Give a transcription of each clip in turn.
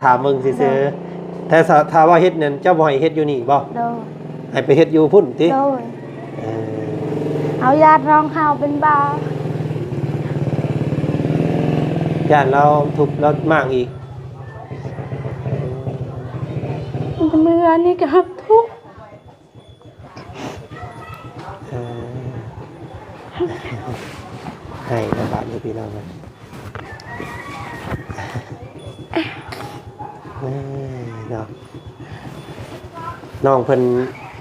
ຖາມເບິ່ງຊື່ໆ. ໂດຍ. ແຕ່ຖ້າ ຖ້າວ່າເຮັດນັ້ນ ເຈົ້າບໍ່ໃຫ້ເຮັດຢູ່ນີ້ບໍ່? ໂດຍ. ໃຫ້ໄປເຮັດຢູ່ພຸ້ນຕິ? ໂດຍ. ເອີ ເຮົາຢ້ານນ້ອງເຮົາເປັນບ້າ. ຢ້ານລາວທຸບລາວມ້າງອີກ. ເມື່ອນີ້ກໍທຸບ. ເອີ ໃຫ້ລຳບາກຢູ່ພີ່ນ້ອງເອີຍ ເອີ ເນາະ. ນ້ອງເພິ່ນ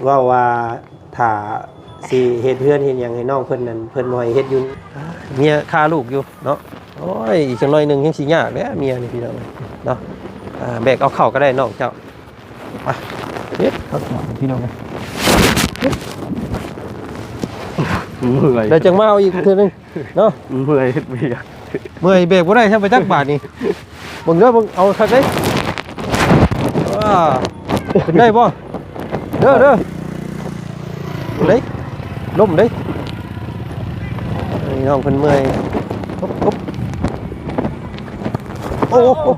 ເວົ້າວ່າ ຖ້າຊິເຮັດເຮືອນເຮັດຫຍັງໃຫ້ນ້ອງເພິ່ນນັ້ນ ເພິ່ນບໍ່ໃຫ້ເຮັດຢູ່. ເມຍຄາລູກຢູ່ເນາະ. ໂອ້ຍ ອີກຈັກໜ້ອຍໜຶ່ງຍັງຊິຍາກແຫຼະເມຍນີ້ພີ່ນ້ອງເນາະ. ອ່າ ແບກເອົາເຂົ້າກໍໄດ້ນ້ອງເຈົ້າ. ໄປ ເຮັດ ເອົາ ພີ່ນ້ອງເອີຍ ເມື່ອຍ ແລ້ວຈັ່ງມາເອົາອີກເທື່ອໜຶ່ງເນາະ. ເມື່ອຍ ເຮັດວຽກ ເມື່ອຍ ແບກບໍ່ໄດ້ຊ້ຳ ໄປຈັກບາດນີ້. ເບິ່ງເດີ ເບິ່ງ ເອົາຄັກເດ້. ວ້າ ຂຶ້ນໄດ້ບໍ່? ເດີ ເດີ ເດ້ ລົ້ມເດ້. ນີ້ນ້ອງເພິ່ນເມື່ອຍ. ໂອ້ ໂອ້ ໂອ້.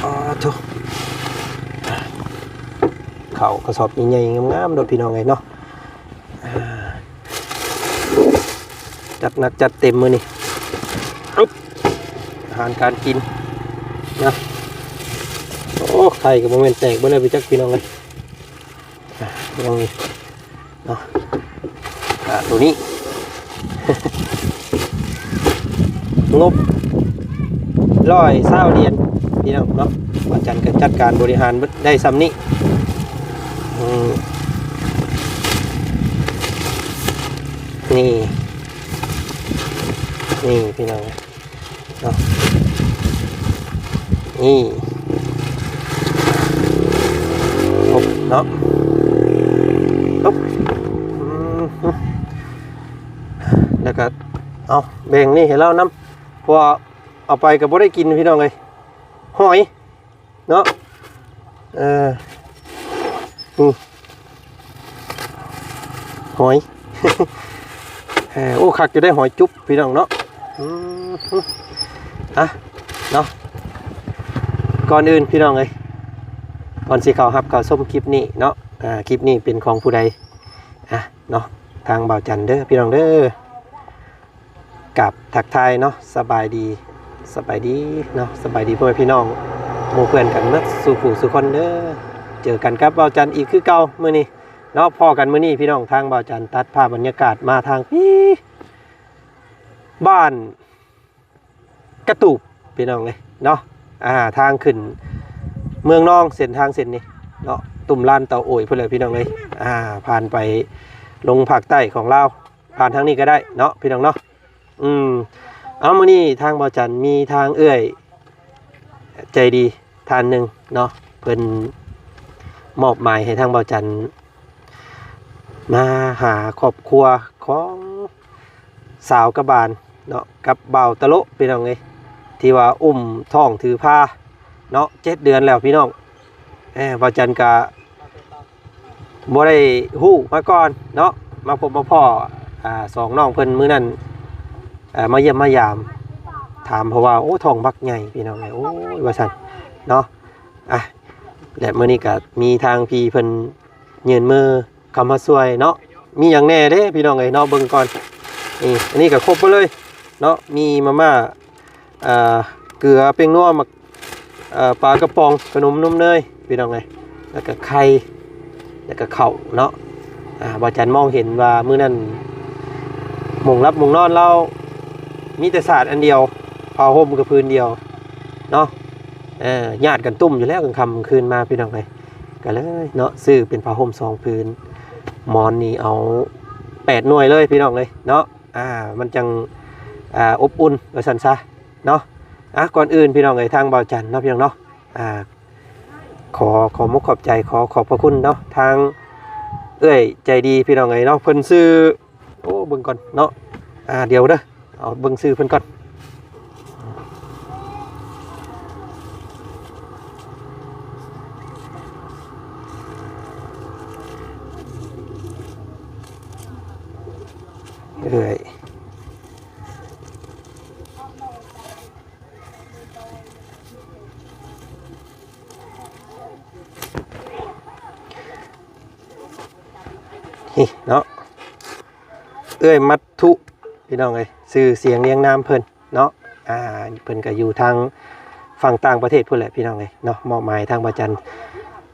ອ້າໂທ້ ເຂົ້າກະສອບໃຫຍ່ໆ ງາມໆ ໂລດພີ່ນ້ອງເອີຍເນາະ. ອ່າ ຈັດໜັກຈັດເຕັມມື້ນີ້ ອາຫານການກິນນະ. ໂອ້ ໄຂ່ກໍບໍ່ແມ່ນແຕກເບິດແລ້ວໄປຈັກ ພີ່ນ້ອງເອີຍ. ອ່ະ ພີ່ນ້ອງເນາະ ອ່າ ໂຕນີ້ ງົບຮ້ອຍຊາວຫຼຽນ ພີ່ນ້ອງເນາະ. ອາຈານກໍຈັດການບໍລິຫານໄດ້ຊ່ຳນີ້. ອືມ ນີ້ ນີ້ ພີ່ນ້ອງ ເນາະ ນີ້ ຄົບເນາະ ຄົບ ອືມ ແລ້ວກໍເອົາແບ່ງນີ້ໃຫ້ລາວນຳ ເພາະວ່າເອົາໄປກໍບໍ່ໄດ້ກິນ ພີ່ນ້ອງເອີຍ. ຫອຍ ເນາະ ເອີ ອືມ ຫອຍ ເອີ ໂອ້ ຄັກຢູ່ໄດ໋ ຫອຍຈຸບ ພີ່ນ້ອງເນາະ. ອືມ ອ່ະ ເນາະ ກ່ອນອື່ນ ພີ່ນ້ອງເອີຍ ກ່ອນຊິເຂົ້າຮັບເຂົ້າຊົມຄລິບນີ້ເນາະ ອ່າ ຄລິບນີ້ເປັນຂອງຜູ້ໃດ ອ່ະ ເນາະ ທາງບ່າວຈັນເດີ ພີ່ນ້ອງເດີ. ກາບທັກທາຍເນາະ ສະບາຍດີ ສະບາຍດີເນາະ ສະບາຍດີພໍ່ແມ່ພີ່ນ້ອງ ໝູ່ເພື່ອນກັນໝົດສູ່ຜູ້ສູ່ຄົນເດີ. ເຈີກັນກັບບ່າວຈັນອີກຄືເກົ່າມື້ນີ້ເນາະ. ພໍ້ກັນມື້ນີ້ພີ່ນ້ອງ ທາງບ່າວຈັນຕັດພາບບັນຍາກາດມາທາງພີ້ ບ້ານກະຕູບ ພີ່ນ້ອງເອີຍເນາະ. ອ່າ ທາງຂຶ້ນເມືອງນອງ ເສັ້ນທາງເສັ້ນນີ້ເນາະ ຕຸ້ມລານເຕົາໂອຍພຸ້ນແຫຼະ ພີ່ນ້ອງເອີຍ. ອ່າ ຜ່ານໄປລົງພາກໃຕ້ຂອງລາວ ຜ່ານທາງນີ້ກໍໄດ້ເນາະ ພີ່ນ້ອງເນາະ. ອືມ ເອົາ ມື້ນີ້ທາງບ່າວຈັນມີທາງເອື້ອຍໃຈດີທ່ານໜຶ່ງເນາະ ເພິ່ນມອບໝາຍໃຫ້ທາງບ່າວຈັນມາຫາຄອບຄົວຂອງສາວກະບານເນາະ ກັບບ່າວຕະໂລະ ພີ່ນ້ອງເອີຍ ທີ່ວ່າອຸ້ມທ້ອງຖືພາເນາະ ເຈັດເດືອນແລ້ວ ພີ່ນ້ອງ. ເອີ ບ່າວຈັນກະ ບໍ່ໄດ້ຮູ້ມາກ່ອນເນາະ ມາພົບມາພໍ້ ອ່າ ສອງນ້ອງເພິ່ນມື້ນັ້ນ ເອີ ມາຢ້ຽມມາຢາມ ຖາມເພາະວ່າ ໂອ້ ທ້ອງບັກໃຫຍ່ ພີ່ນ້ອງເອີຍ ໂອ້ຍ ວ່າຊັ້ນເນາະ. ອ່ະ ແລະ ມື້ນີ້ກໍມີທາງພີ່ເພິ່ນຍື່ນມືເຂົ້າມາຊ່ວຍເນາະ. ມີຫຍັງແດ່ເດ້ ພີ່ນ້ອງເອີຍເນາະ ເບິ່ງກ່ອນ. ນີ້ ອັນນີ້ກໍຄົບໝົດເລີຍເນາະ ມີມາມ່າ ເອີ ເກືອ ແປ້ງນົວ ໝາກ ເອີ ປາກະປ໋ອງ ຂະໜົມນົມເນີຍ ພີ່ນ້ອງເອີຍ ແລ້ວກະໄຂ່ ແລ້ວກະເຂົ້າເນາະ. ອ່າ ບ່າວຈັນມອງເຫັນວ່າມື້ນັ້ນ ໝ່ອງຫຼັບໝ່ອງນອນລາວມີແຕ່ສາດອັນດຽວ ຜ້າຫົ່ມກໍຜືນດຽວເນາະ. ເອີ ຍາດກັນຕຸ້ມຢູ່ແລ້ວ ກາງຄ່ຳກາງຄືນມາ ພີ່ນ້ອງເອີຍ ກໍເລີຍເນາະ ຊື້ເປັນຜ້າຫົ່ມສອງຜືນ ໝອນນີ້ເອົາແປດໜ່ວຍເລີຍ ພີ່ນ້ອງເອີຍເນາະ. ອ່າ ມັນຈັ່ງ ອ່າ ອົບອຸ່ນວ່າຊັ້ນຊະເນາະ. ອ່າ ກ່ອນອື່ນ ພີ່ນ້ອງເອີຍ ທາງບ່າວຈັນເນາະ ພີ່ນ້ອງເນາະ ອ່າ ຂໍ ຂໍມຸກຂອບໃຈ ຂໍຂອບພະຄຸນເນາະ ທາງເອື້ອຍໃຈດີ ພີ່ນ້ອງເອີຍເນາະ ເພິ່ນຊື່ ໂອ້ ເບິ່ງກ່ອນເນາະ. ອ່າ ດຽວເດີ ເອົາເບິ່ງຊື່ເພິ່ນກ່ອນ. ເອື້ອຍ ນີ້ເນາະ ເອື້ອຍມັດທຸ ພີ່ນ້ອງເອີຍ ຊື່ສຽງລຽງນາມເພິ່ນເນາະ. ອ່າ ເພິ່ນກໍຢູ່ທາງຝັ່ງຕ່າງປະເທດພຸ້ນແຫຼະ ພີ່ນ້ອງເອີຍເນາະ. ມອບໝາຍທາງບ່າວຈັນ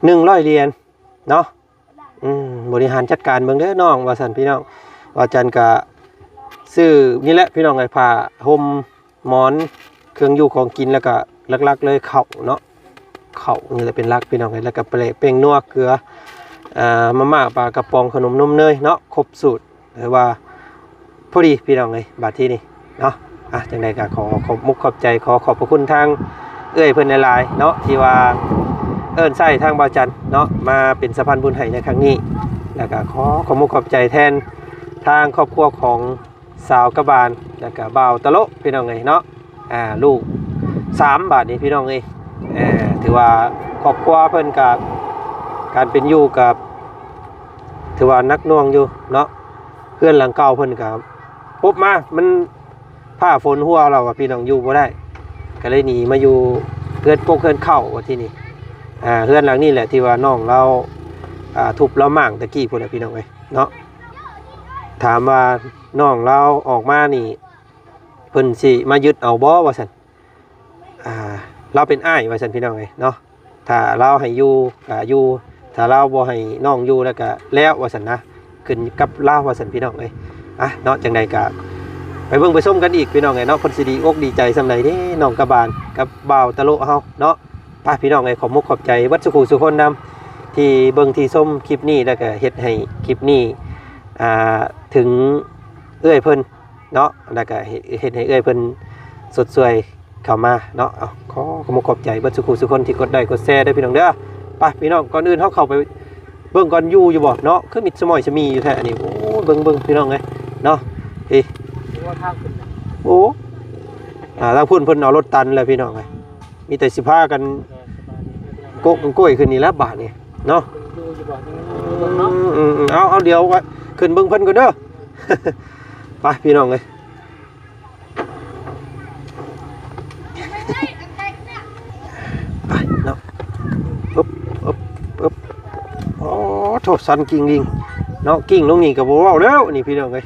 ໜຶ່ງຮ້ອຍຫຼຽນເນາະ. ອືມ ບໍລິຫານຈັດການເບິ່ງເດີນ້ອງ ວ່າຊັ້ນພີ່ນ້ອງ. ບ່າວຈັນກະຊື້ນີ້ແຫຼະພີ່ນ້ອງເອີຍ ຜ້າຫົ່ມ ໝອນ ເຄື່ອງຢູ່ຂອງກິນ ແລ້ວກະຫຼັກໆເລີຍເຂົ້າເນາະ. ເຂົ້ານີ້ແຫຼະເປັນຫຼັກພີ່ນ້ອງເອີຍ ແລ້ວກະແປ້ງນົວ ເກືອ ເອີ ມາມ່າ ປາກະປ໋ອງ ຂະໜົມນົມເນີຍເນາະ ຄົບສູດ ຖືວ່າພໍດີພີ່ນ້ອງເອີຍ. ບາດທີນີ້ເນາະ ອ່ະ ຈັ່ງໃດກໍຂໍຂອບມຸກຂອບໃຈ ຂໍຂອບພະຄຸນທາງເອື້ອຍເພິ່ນຫຼາຍໆເນາະ ທີ່ວ່າເອີ້ນໃຊ້ທາງບ່າວຈັນເນາະ ມາເປັນສະພານບຸນໃຫ້ໃນຄັ້ງນີ້. ແລ້ວກໍຂໍຂອບມຸກຂອບໃຈແທນທາງຄອບຄົວຂອງ ສາວກະບານ ແລ້ວກະບ່າວຕະໂລະ ພີ່ນ້ອງເອີຍເນາະ. ອ່າ ລູກສາມບາດນີ້ພີ່ນ້ອງເອີຍ. ເອີ ຖືວ່າຄອບຄົວເພິ່ນກະ ການເປັນຢູ່ກະ ຖືວ່າໜັກໜ່ວງຢູ່ເນາະ. ເຮືອນຫຼັງເກົ່າເພິ່ນກະ ປົບມາ ມັນ ຟ້າຝົນຫົວ ລາວວ່າພີ່ນ້ອງຢູ່ບໍ່ໄດ້ ກະເລີຍໜີມາຢູ່ເຮືອນກົກເຮືອນເຄົ້າ ວ່າທີນີ້. ອ່າ ເຮືອນຫຼັງນີ້ແຫຼະທີ່ວ່ານ້ອງລາວ ອ່າ ທຸບລາວມ້າງຕະກີ້ພຸ້ນແຫຼະ ພີ່ນ້ອງເອີຍເນາະ. ຖາມວ່ານ້ອງລາວອອກມານີ້ ເພິ່ນຊິມາຍຶດເອົາບໍ່ ວ່າຊັ້ນ. ອ່າ ລາວເປັນອ້າຍ ວ່າຊັ້ນ ພີ່ນ້ອງເອີຍເນາະ. ຖ້າລາວໃຫ້ຢູ່ກໍຢູ່ ຖ້າລາວບໍ່ໃຫ້ນ້ອງຢູ່ແລ້ວກໍແລ້ວ ວ່າຊັ້ນນະ. ຂຶ້ນກັບລາວ ວ່າຊັ້ນ ພີ່ນ້ອງເອີຍ. ອ່ະ ເນາະ ຈັ່ງໃດກໍໄປເບິ່ງໄປຊົມກັນອີກ ພີ່ນ້ອງເອີຍເນາະ ເພິ່ນຊິດີອົກດີໃຈສ່ຳໃດເດ້ ນ້ອງກະບານກັບບ່າວຕະໂລະເຮົາເນາະ. ໄປ ພີ່ນ້ອງເອີຍ ຂອບມຸກຂອບໃຈເບິດສູ່ຜູ້ສູ່ຄົນນຳ ທີ່ເບິ່ງທີ່ຊົມຄລິບນີ້ ແລ້ວກໍເຮັດໃຫ້ຄລິບນີ້ ອ່າ ເຖິງເອື້ອຍເພິ່ນເນາະ ແລ້ວກໍເຮັດ ເຮັດໃຫ້ເອື້ອຍເພິ່ນຊົດຊ່ວຍເຂົ້າມາເນາະ. ເອົາ ຂໍຂອບມຸກຂອບໃຈເບິດສູ່ຜູ້ສູ່ຄົນທີ່ກົດໄລກົດແຊເດີ ພີ່ນ້ອງເດີ. ໄປ ພີ່ນ້ອງ ກ່ອນອື່ນເຮົາເຂົ້າໄປເບິ່ງກ່ອນ ຢູ່ຢູ່ບໍ່ເນາະ ຄືມິດສະໝອຍສະໝີຢູ່ແທ້ອັນນີ້. ໂອ້ ເບິ່ງ ເບິ່ງ ພີ່ນ້ອງເອີຍເນາະ. ເອີ ໂອ້ ທາງຂຶ້ນ ໂອ້ ອ່າ ທາງພຸ້ນເພິ່ນເອົາລົດຕັນແລ້ວ ພີ່ນ້ອງເອີຍ. ມີແຕ່ຊິພາກັນ ເອີ ໂກະກັນໂກ້ຍຂຶ້ນນີ້ແຫຼະບາດນີ້ເນາະ. ຢູ່ຢູ່ບໍ່ ຍັງເບິ່ງເນາະ. ອືມໆໆ ເອົາ ເອົາ ດຽວຂຶ້ນເບິ່ງເພິ່ນກ່ອນເດີ. ໄປ ພີ່ນ້ອງເອີຍ ໄປເນາະ. ອຶບ ອຶບ ອຶບ ໂອ້ໂທ້ ຊັນກິ້ງລິງເນາະ. ກິ້ງລົງນີ້ກໍບໍ່ເວົ້າແລ້ວນີ້ ພີ່ນ້ອງເອີຍ.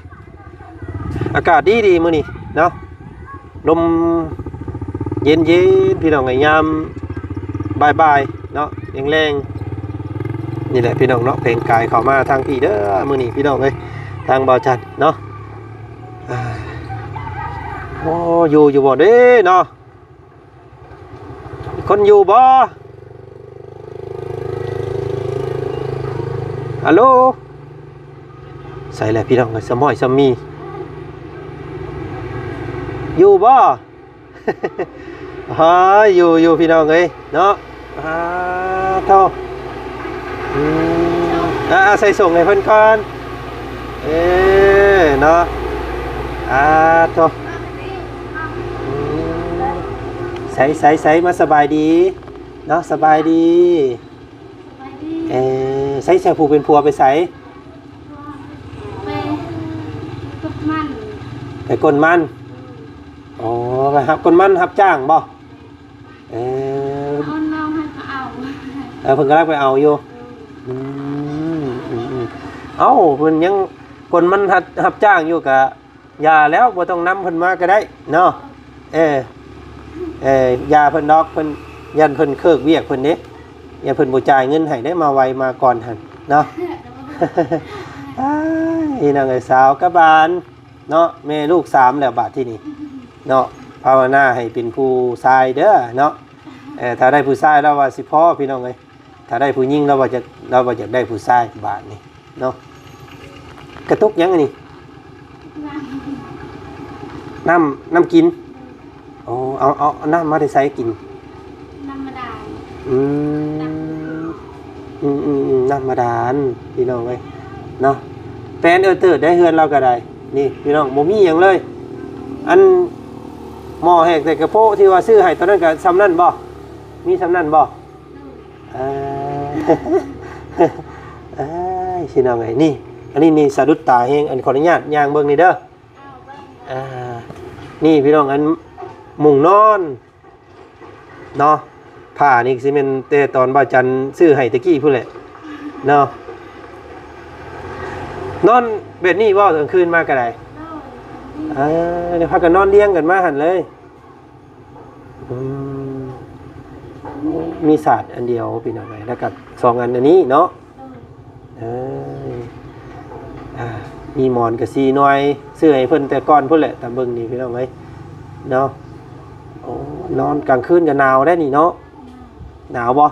ອາກາດດີໆມື້ນີ້ເນາະ ລົມເຢັນໆ ພີ່ນ້ອງເອີຍ. ຍາມບ່າຍໆເນາະ ແລງໆ ນີ້ແຫຼະ ພີ່ນ້ອງເນາະ. ແຜງກາຍເຂົ້າມາທາງພີ້ເດີມື້ນີ້ ພີ່ນ້ອງເອີຍ ທາງບ່າວຈັນເນາະ. ອ່າ ໂອ້ ຢູ່ຢູ່ບໍ່ເດ້ເນາະ ມີຄົນຢູ່ບໍ່? ຮັລໂຫຼ ໃສແຫຼະ ພີ່ນ້ອງເອີຍ ສະໝ້ອຍສະໝີ ຢູ່ບໍ່? ເຮີ້ຍ ຢູ່ ຢູ່ ພີ່ນ້ອງເອີຍເນາະ. ອ່າ ໂທ້ ອືມ ອ່າ ໃສ່ສົ່ງໃຫ້ເພິ່ນກ່ອນ ເອີ ເນາະ. ອ່າ ໂທ້ ອືມ ໃສ ໃສ ໃສ ມາສະບາຍດີເນາະ ສະບາຍດີ. ສະບາຍດີ ເອີ ໃສ ໃສ ຜູ້ເປັນຜົວໄປໃສ? ໄປກົດມັນ ໄປກົນມັນ. ອືມ ອໍ ໄປຮັບກົນມັນ ຮັບຈ້າງບໍ່? ເອີ ເອົານ້ອງໃຫ້ເຂົາເອົາ ເອີ ເພິ່ນກຳລັງໄປເອົາຢູ່. ອືມ ອືມ ອືມ ອືມ ເອົ້າ ເພິ່ນຍັງ ຄົນມັນຮັບ ຮັບຈ້າງຢູ່ກະຢ່າແລ້ວ ບໍ່ຕ້ອງນຳເພິ່ນມາກະໄດ້ເນາະ. ເອີ ເອີ ຢ່າເພິ່ນດອກ ເພິ່ນ ຢ້ານເພິ່ນເຄີກວຽກເພິ່ນເດ້ ຢ້ານເພິ່ນບໍ່ຈ່າຍເງິນໃຫ້ເດ້ ມາໄວມາກ່ອນຫັ້ນເນາະ. ອ້າຍ ພີ່ນ້ອງເອີຍ ສາວກະບານ ເນາະ ແມ່ລູກສາມແລ້ວບາດທີນີ້ເນາະ. ພາວະນາໃຫ້ເປັນຜູ້ຊາຍເດີເນາະ. ເອີ ຖ້າໄດ້ຜູ້ຊາຍລາວວ່າຊິພໍ ພີ່ນ້ອງເອີຍ ຖ້າໄດ້ຜູ້ຍິງລາວວ່າຈະ ລາວວ່າຢາກໄດ້ຜູ້ຊາຍບາດນີ້ເນາະ. ກະຕຸກຫຍັງອັນນີ້? ນ້ຳ ນ້ຳ ນ້ຳກິນ. ອໍ ເອົາ ເອົາ ເອົານ້ຳມາແຕ່ໃສກິນ? ນ້ຳບາດານ. ອືມ ອືມ ອືມ ອືມ ນ້ຳບາດານ ພີ່ນ້ອງເອີຍເນາະ. ແປນເອີເຕີດໄດ້ ເຮືອນລາວກໍໄດ້ ນີ້ພີ່ນ້ອງ ບໍ່ມີຫຍັງເລີຍ. ອັນໝໍ້ແຫກໃສ່ກະໂພະທີ່ວ່າຊື້ໃຫ້ຕອນນັ້ນກໍຊ່ຳນັ້ນບໍ່? ມີຊ່ຳນັ້ນບໍ່? ເອີ ເອີຍ ພີ່ນ້ອງເອີຍ ນີ້ ອັນນີ້ນີ້ສະດຸດຕາແຮງ. ອັນ ຂໍອະນຸຍາດຍ່າງເບິ່ງນີ້ເດີ. ອ່າ ນີ້ພີ່ນ້ອງ ອັນມຸ້ງນອນເນາະ ຜ້ານີ້ຊິແມ່ນແຕ່ຕອນບ່າວຈັນຊື້ໃຫ້ແຕ່ກີ້ພຸ້ນແຫຼະເນາະ. ນອນແບບນີ້ບໍ່ ກາງຄືນມາກໍໄດ້? ເອີ ພາກັນນອນລຽງກັນມາຫັ້ນເລີຍ. ອືມ ມີສາດອັນດຽວພີ່ນ້ອງເອີຍ ແລ້ວກໍສອງອັນອັນນີ້ເນາະ. ເອີ ອ່າ ມີໝອນກໍສີ່ໜ່ວຍ ຊື້ໃຫ້ເພິ່ນແຕ່ກ່ອນພຸ້ນແຫຼະ ຕາມເບິ່ງນີ້ພີ່ນ້ອງເອີຍເນາະ. ໂອ້ ນອນກາງຄືນກໍໜາວໄດ໋ນີ້ເນາະ. ໜາວບໍ່?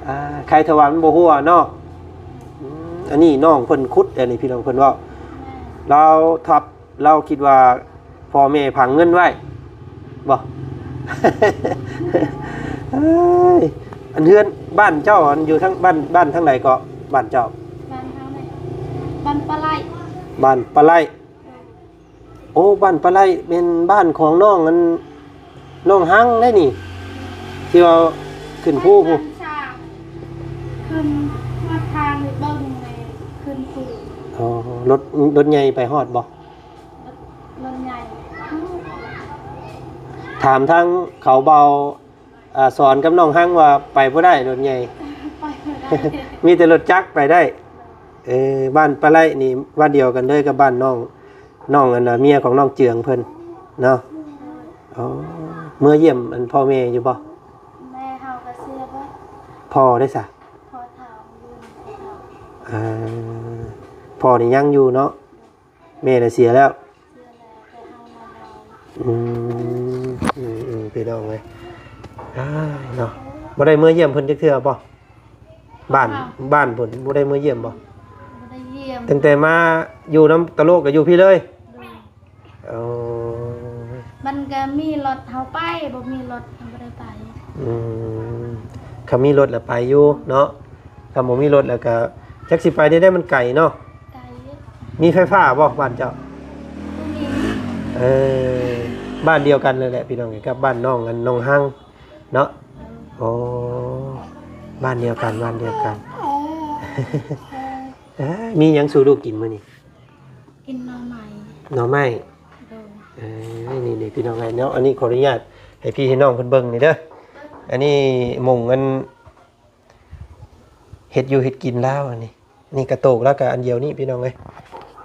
ອ່າ ໄຄແຕ່ວ່າມັນບໍ່ຮົ່ວເນາະ. ອືມ ອັນນີ້ນ້ອງເພິ່ນຂຸດ ອັນນີ້ພີ່ນ້ອງເພິ່ນເວົ້າ ລາວທັບ ລາວຄິດວ່າພໍ່ແມ່ຝັງເງິນໄວ້ບໍ່? ເອີຍ ອັນເຮືອນ ບ້ານເຈົ້າ ອັນຢູ່ທາງ ບ້ານ ບ້ານທາງໃດເກາະ ບ້ານເຈົ້າ? ບ້ານເຮົານີ້ ບ້ານປາໄຫຼ. ບ້ານປາໄຫຼ. ໂອ້ ບ້ານປາໄຫຼແມ່ນບ້ານຂອງນ້ອງ ອັນ ນ້ອງຮັງໄດ໋ນີ້ ທີ່ວ່າຂຶ້ນພູພຸ້ນ. ຂຶ້ນຮອດທາງໄປເບິ່ງ ຂຶ້ນພູ. ອໍ ລົດ ລົດໃຫຍ່ໄປຮອດບໍ່? ລົດ ລົດໃຫຍ່. ຖາມທາງເຂົາເບົາ ອ່າ ສອນກັບນ້ອງຮັງວ່າໄປບໍ່ໄດ້ລົດໃຫຍ່ ໄປບໍ່ໄດ້ ມີແຕ່ລົດຈັກໄປໄດ້. ເອີ ບ້ານປາໄຫຼນີ້ບ້ານດຽວກັນເລີຍກັບບ້ານນ້ອງ ນ້ອງ ອັນນ່າ ເມຍຂອງນ້ອງເຈືອງເພິ່ນເນາະ. ອໍ ເມືອຢ້ຽມອັນພໍ່ແມ່ຢູ່ບໍ່? ແມ່ເຮົາກໍເສຍໄປ. ພໍ່ໄດ້ສະ? ພໍ່ເຖົ້າຢູ່ນຳພໍ່ເຖົ້າ. ອ່າ ພໍ່ນີ້ຍັງຢູ່ເນາະ? ແມ່ນະເສຍແລ້ວ. ອືມ ອືມ ພີ່ນ້ອງເອີຍ ອ້າຍເນາະ ບໍ່ໄດ້ເມືອຢ້ຽມເພິ່ນຈັກເທື່ອບໍ່? ບ້ານ ບ້ານພຸ້ນບໍ່ໄດ້ເມືອຢ້ຽມບໍ່? ບໍ່ໄດ້ຢ້ຽມ. ຕັ້ງແຕ່ມາຢູ່ນຳຕະໂລກກໍຢູ່ພີ້ເລີຍ? ໂດຍ. ໂອ້ ມັນກໍມີລົດເຮົາໄປ ບໍ່ມີລົດເຮົາບໍ່ໄດ້ໄປ. ອືມ ຄັນມີລົດລະໄປຢູ່ເນາະ ຄັນບໍ່ມີລົດລະກະຈັກຊິໄປແນວໃດ ມັນໄກເນາະ. ໄກ. ມີໄຟຟ້າບໍ່ບ້ານເຈົ້າ? ບໍ່ມີ. ເອີ ບ້ານດຽວກັນເລີຍແຫຼະພີ່ນ້ອງ ກັບບ້ານນ້ອງ ອັນ ນ້ອງຮັງເນາະ. ໂອ້ ບ້ານດຽວກັນ ບ້ານດຽວກັນ. ເອີ ມີຫຍັງສູ່ລູກກິນມື້ນີ້? ກິນໜໍ່ໄມ້. ໜໍ່ໄມ້. ໂດຍ. ເອີ ນີ້ໆ ພີ່ນ້ອງເອີຍເນາະ ອັນນີ້ຂໍອະນຸຍາດໃຫ້ພີ່ໃຫ້ນ້ອງເພິ່ນເບິ່ງນີ້ເດີ. ອັນນີ້ໝຸ່ງ ອັນ ເຮັດຢູ່ເຮັດກິນລາວ ອັນນີ້ ນີ້ກະໂຕກລາວກະອັນດຽວນີ້ພີ່ນ້ອງເອີຍ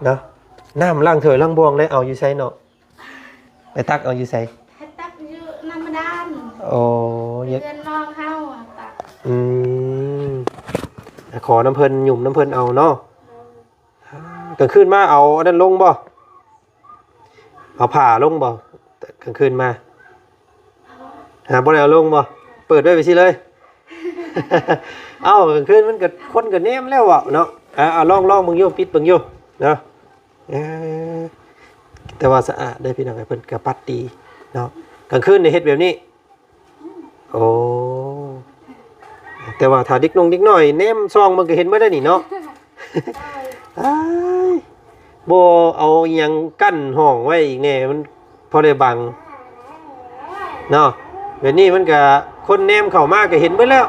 ເນາະ. ນ້ຳລ້າງຖ້ວຍລ້າງບ່ວງໄດ້ເອົາຢູ່ໃສເນາະ? ໄປຕັກເອົາຢູ່ໃສ? ໄປຕັກຢູ່ນ້ຳບາດານ. ໂອ້ ຢູ່ເຮືອນນ້ອງເຮົາຕັກ. ອືມ ຂໍນຳເພິ່ນ ຫຍຸ້ມນຳເພິ່ນເອົາເນາະ. ໂດຍ. ກາງຄືນມາເອົາອັນນັ້ນລົງບໍ່? ເອົາຜ້າລົງບໍ່? ກາງຄືນມາ ຫາບໍ່ໄດ້ເອົາລົງບໍ່? ເປີດໄວ້ໄປຊີ້ເລີຍ. ເອົ້າ ກາງຄືນມັນກໍ ຄົນກໍແນມແລ້ວເວົ້າເນາະ. ເອົາ ເອົາລອງ ລອງເບິ່ງຢູ່ ປິດເບິ່ງຢູ່ເນາະ. ເອີ ແຕ່ວ່າສະອາດເດ້ພີ່ນ້ອງເອີຍ ເພິ່ນກໍປັດດີເນາະ. ກາງຄືນນີ້ເຮັດແບບນີ້. ໂອ້ ແຕ່ວ່າຖ້າເດັກນ້ອງເດັກນ້ອຍແນມສ່ອງມັນກໍເຫັນເບິດໄດ໋ນີ້ເນາະ. ອ້າຍ ບໍ່ເອົາອີ່ຫຍັງກັ້ນຫ້ອງໄວ້ອີກແດ່ ມັນພໍໄດ້ບັງເນາະ. ແບບນີ້ມັນກະ ຄົນແນມເຂົ້າມາກະເຫັນເບິດແລ້ວ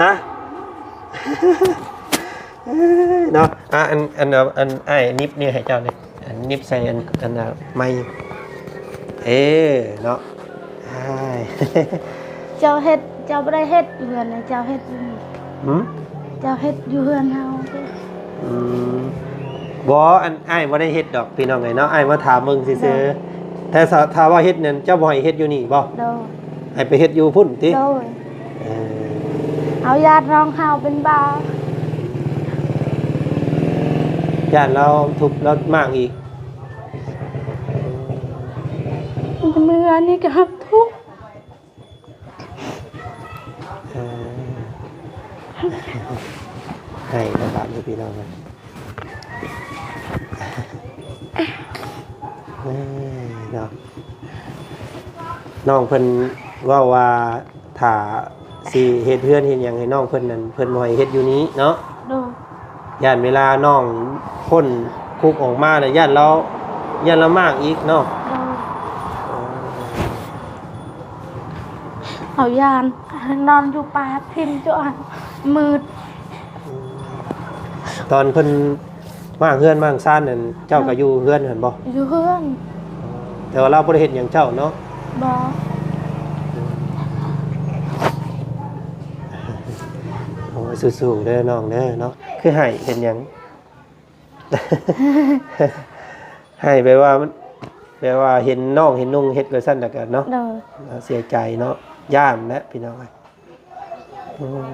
ຮະ. ເອີຍ ເນາະ. ອ່າ ອັນ ອັນ ອັນ ອ້າຍໜິບນີ້ໃຫ້ເຈົ້ານີ້ ອັນໜິບໃສ່ອັນ ອັນ ໄມ້ ເອີ ເນາະ. ອ້າຍ ເຈົ້າເຮັດ ເຈົ້າບໍ່ໄດ້ເຮັດເຮືອນ ເຈົ້າເຮັດຢູ່ນີ້. ຫືມ? ເຈົ້າເຮັດຢູ່ເຮືອນເຮົາ. ອືມ ບໍ່ ອັນ ອ້າຍບໍ່ໄດ້ເຮັດດອກ ພີ່ນ້ອງເອີຍເນາະ ອ້າຍມາຖາມເບິ່ງຊື່ໆ. ໂດຍ. ແຕ່ຖ້າ ຖ້າວ່າເຮັດນັ້ນ ເຈົ້າບໍ່ໃຫ້ເຮັດຢູ່ນີ້ບໍ່? ໂດຍ. ໃຫ້ໄປເຮັດຢູ່ພຸ້ນຕິ? ໂດຍ. ເອີ ເຮົາຢ້ານນ້ອງເຮົາເປັນບ້າ ຢ້ານລາວທຸບລາວມ້າງອີກ. ເມື່ອນີ້ກໍຮັບທຸກ. ເອີ ໃຫ້ລະບາດຢູ່ພີ່ນ້ອງເອີຍ. ເອີ ເນາະ ນ້ອງເພິ່ນເວົ້າວ່າ ຖ້າຊິເຮັດເຮືອນເຮັດຫຍັງໃຫ້ນ້ອງເພິ່ນນັ້ນ ເພິ່ນບໍ່ໃຫ້ເຮັດຢູ່ນີ້ເນາະ. ໂດຍ. ຢ້ານເວລານ້ອງພົ້ນຄຸກອອກມາແລ້ວ ຢ້ານລາວ ຢ້ານລາວມ້າງອີກເນາະ. ໂດຍ. ເຮົາຢ້ານ ນອນຢູ່ປ່າ ຖິ້ມຈຸອັນມືດ. ຕອນເພິ່ນ ມ້າງເຮືອນມ້າງຊານນັ້ນ ເຈົ້າກໍຢູ່ເຮືອນຫັ້ນບໍ່? ຢູ່ເຮືອນ. ແຕ່ວ່າລາວບໍ່ໄດ້ເຮັດຫຍັງເຈົ້າເນາະ? ບໍ່. ໂອ້ຍ ສູ້ໆເດີນ້ອງເດີເນາະ. ຄືໄຫ້ເຮັດຫຍັງ? ໄຫ້ແບບວ່າມັນ ແບບວ່າເຫັນນ້ອງເຫັນນຸ່ງເຮັດວ່າຊັ້ນ ແລ້ວກໍເນາະ. ໂດຍ. ເສຍໃຈເນາະ ຢ້ານແຫຼະພີ່ນ້ອງເອີຍ. ອືມ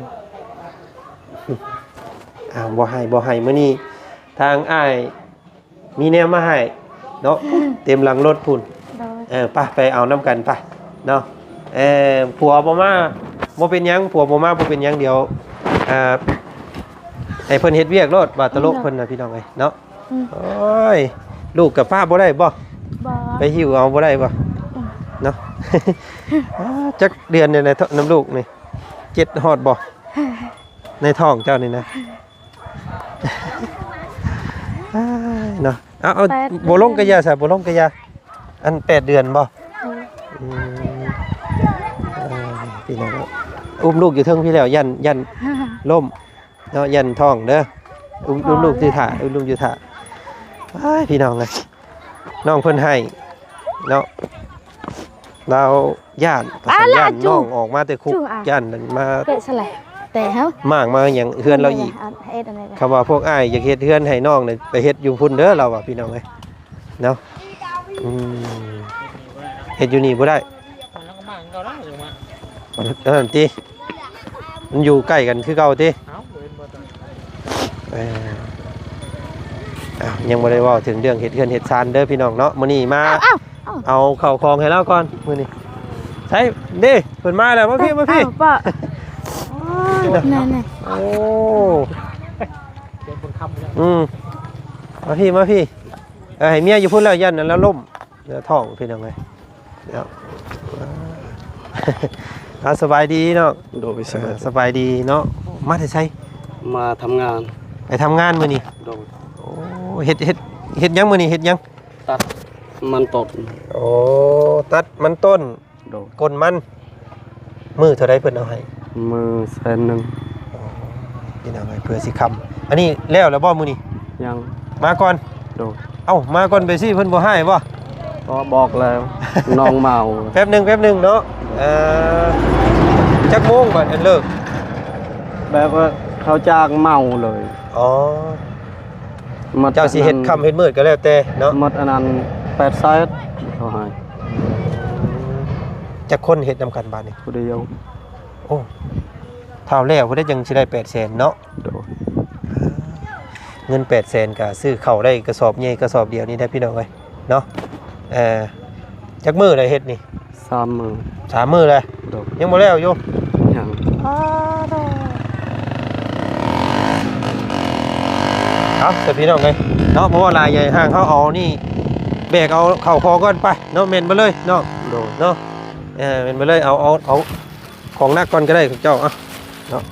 ອ້າວ ບໍ່ໃຫ້ ບໍ່ໃຫ້ ມື້ນີ້ທາງອ້າຍມີແນວມາໃຫ້ເນາະ ເຕັມຫຼັງລົດພຸ້ນ. ໂດຍ. ເອີ ໄປ ໄປເອົານຳກັນໄປເນາະ. ເອີ ຜົວບໍ່ມາ ບໍ່ເປັນຫຍັງ ຜົວບໍ່ມາບໍ່ເປັນຫຍັງ ດຽວ ອ່າ ໃຫ້ເພິ່ນເຮັດວຽກໂລດ ວ່າຕະຫຼົກເພິ່ນນະ ພີ່ນ້ອງເອີຍເນາະ. ອືມ ໂອ້ຍ ລູກກໍປະບໍ່ໄດ້ບໍ່? ບໍ່. ໄປຫິ້ວເອົາບໍ່ໄດ້ບໍ່? ອືມ ເນາະ. ຈັກເດືອນແດ່ນະ ນຳລູກນີ້ ເຈັດຮອດບໍ່? ໃນທ້ອງເຈົ້ານີ້ນະ ເນາະ. ເອົາ ເອົາ ແປດເດືອນ. ບໍ່ລົງກະຢ່າຊະ ບໍ່ລົງກະຢ່າ. ອັນ ແປດເດືອນບໍ່? ເອີ ອືມ ເອີ ພີ່ນ້ອງ ອຸ້ມລູກຢູ່ເທິງພີ້ແລ້ວ ຢ້ານ ຢ້ານລົ້ມເນາະ ຢ້ານທ້ອງເດີ. ອຸ້ມ ອຸ້ມລູກຢູ່ຖ້າ ອຸ້ມລູກຢູ່ຖ້າ. ອ້າຍ ພີ່ນ້ອງເອີຍ ນ້ອງເພິ່ນໃຫ້ເນາະ ລາວ ຢ້ານ ປະສານ ຢ້ານ ຈູ ນ້ອງອອກມາແຕ່ຄຸກ ຈູ ອ່ະ ຢ້ານນັ້ນມາ ເປະສະແຫຼະ ແຕ່ເຮົາ ມ້າງມາຫຍັງເຮືອນລາວອີກ. ເຮັດອັນນີ້ແຫຼະ ຄຳວ່າພວກອ້າຍຢາກເຮັດເຮືອນໃຫ້ນ້ອງນີ້ ໄປເຮັດຢູ່ພຸ້ນເດີ ລາວວ່າ ພີ່ນ້ອງເອີຍເນາະ. ອືມ ເຮັດຢູ່ນີ້ບໍ່ໄດ້ ເອີ ນັ້ນຕິ ມັນຢູ່ໃກ້ກັນຄືເກົ່າຕິ. ເອີ ອ້າວ ຍັງບໍ່ໄດ້ເວົ້າເຖິງເລື່ອງເຮັດເຮືອນເຮັດຊານເດີພີ່ນ້ອງເນາະ. ມື້ນີ້ມາ ເອົາ ເອົາ ເອົາເຂົ້າຂອງໃຫ້ລາວກ່ອນມື້ນີ້. ໃສເດ້ ເພິ່ນມາແລ້ວ ມາພີ້ ມາພີ້. ອ້າວ ປ້າ ໂອ້ຍ ແນ່ໆ ໂອ້ ອືມ ມາພີ້ ມາພີ້. ເອີ ໃຫ້ເມຍຢູ່ພຸ້ນແລ້ວ ຢ້ານອັນລາວລົ້ມ ເຫຼືອທ້ອງ ພີ່ນ້ອງເອີຍເນາະ. ອ່າ ສະບາຍດີເນາະ. ໂດຍ ສະບາຍ ເອີ ສະບາຍດີເນາະ. ມາແຕ່ໃສ? ມາທຳງານ. ໄປທຳງານມື້ນີ້? ໂດຍ. ໂອ້ ເຮັດ ເຮັດ ເຮັດຫຍັງມື້ນີ້ ເຮັດຫຍັງ? ຕັດມັນຕົ້ນ. ໂອ້ ຕັດມັນຕົ້ນ. ໂດຍ. ກົ້ນມັນ ມື້ເທົ່າໃດເພິ່ນເອົາໃຫ້? ມື້ແສນໜຶ່ງ. ໂອ້ ພີ່ນ້ອງເອີຍ ເພື່ອຊິຄ້ຳ. ອັນນີ້ແລ້ວແລ້ວບໍ່ມື້ນີ້? ຍັງ. ມາກ່ອນ? ໂດຍ. ເອົ້າ ມາກ່ອນໄປຊິ ເພິ່ນບໍ່ຮ້າຍບໍ່? ກໍບອກແລ້ວ ນ້ອງເມົາ. ແປັບໜຶ່ງ ແປັບໜຶ່ງເນາະ. ເອີ ຈັກໂມງບັດອັນເລີກ? ແບບວ່າເຂົາຈ້າງເມົາເລີຍ. ອໍ ເຈົ້າຊິເຮັດຄ່ຳເຮັດມືດກໍແລ້ວແຕ່ເນາະ. ໝົດອັນນັ້ນແປດແສນເຂົາໃຫ້. ຈັກຄົນເຮັດນຳກັນບາດນີ້? ຜູ້ດຽວ. ໂອ້ ຖ້າແລ້ວພຸ້ນໃດຈັ່ງຊິໄດ້ແປດແສນເນາະ. ໂດຍ. ເງິນແປດແສນກໍຊື້ເຂົ້າໄດ້ກະສອບໃຫຍ່ກະສອບດຽວນີ້ໄດ໋ ພີ່ນ້ອງເອີຍເນາະ. ເອີ ຈັກມື້ແລ້ວເຮັດນີ້? ສາມມື້. ສາມມື້ແລ້ວ? ໂດຍ. ຍັງບໍ່ແລ້ວຢູ່? ຍັງ. ອ້າໂທ້ ເອົາ ຊະພີ່ນ້ອງເອີຍເນາະ ບໍ່ເວົ້າຫຼາຍໃຫຍ່ຫ່າງ ເຮົາເອົານີ້ແບກເອົາເຂົ້າຂອງກ່ອນໄປເນາະ. ແມ່ນບໍ່ເລີຍເນາະ? ໂດຍ. ເນາະ ເອີ ແມ່ນບໍ່ເລີຍ. ເອົາ ເອົາ ເອົາຂອງໜັກກ່ອນກໍໄດ້ເຈົ້າ ເອົາເນາະ.